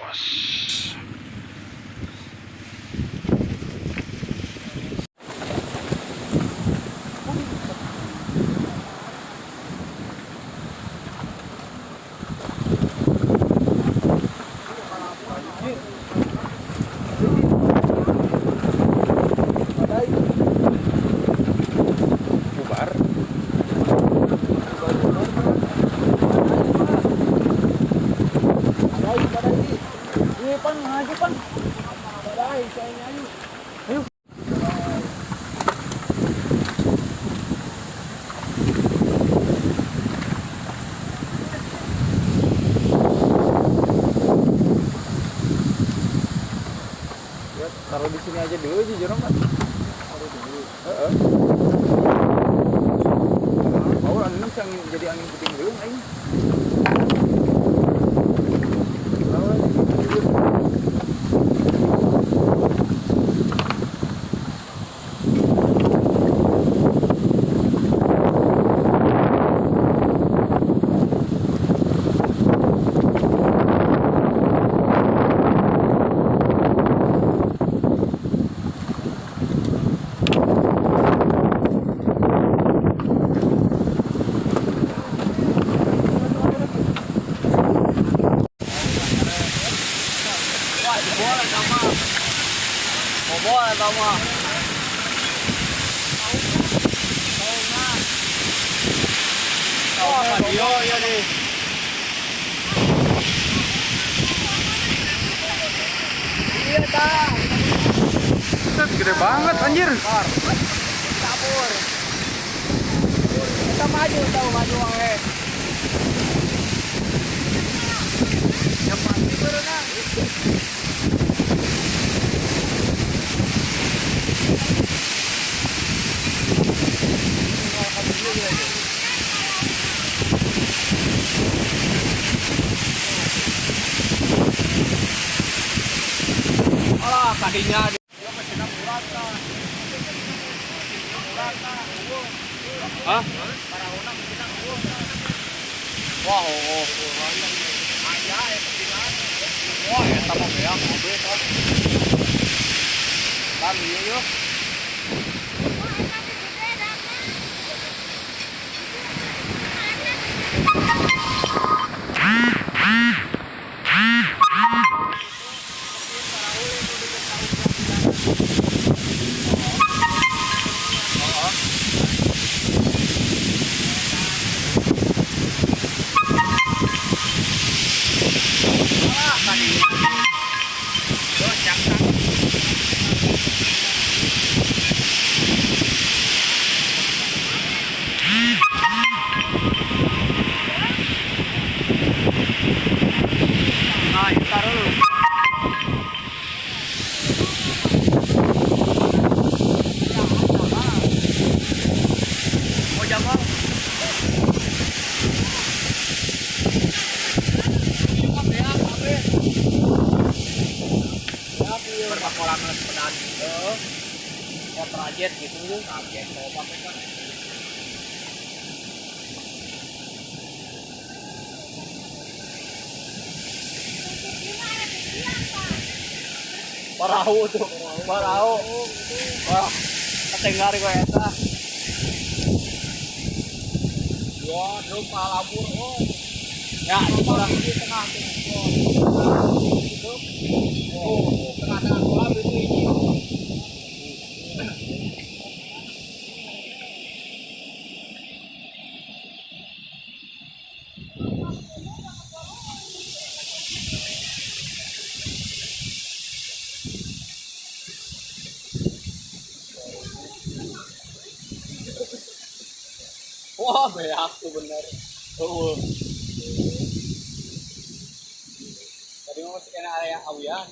Bos. Bubar. Badai, badai. Iya, pan, maju, pan. Badai, saya ayo. Ayo. Ya, taruh di sini aja dulu jujur Pak. Taruh dulu. Heeh. Paul angin bisa angin, jadi angin puting beliung aing. Taruh aja, jujur. Wah, jebol eta mah. Bobol eta mah. Oh, video ya nih. Iya, tah. Set, gede banget anjir. Kabur. Kita maju, tahu maju wae. Ya pasti berenang. Alah, kadinya. Hah? Wah, oh. Wah, eta mah beak mobil tah. Kan ieu yeuh. Alah, kadinya. Yo, cak-cak. Nah, itu taruh lu. Oh, jamal. Berpakolangan sepedaan gitu. Oh, trajet gitu. Trajet, kalau pakai kan. Parahu tuh, parahu. Wah, ketenggar gue eta. Wah, drum palabur, oh. Ya, itu lah di tengah tuh. Itu. Oh, tengah-tengah kolam itu ini. Wah, beak tuh bener. Oh. Tadi mah masih kena area awian.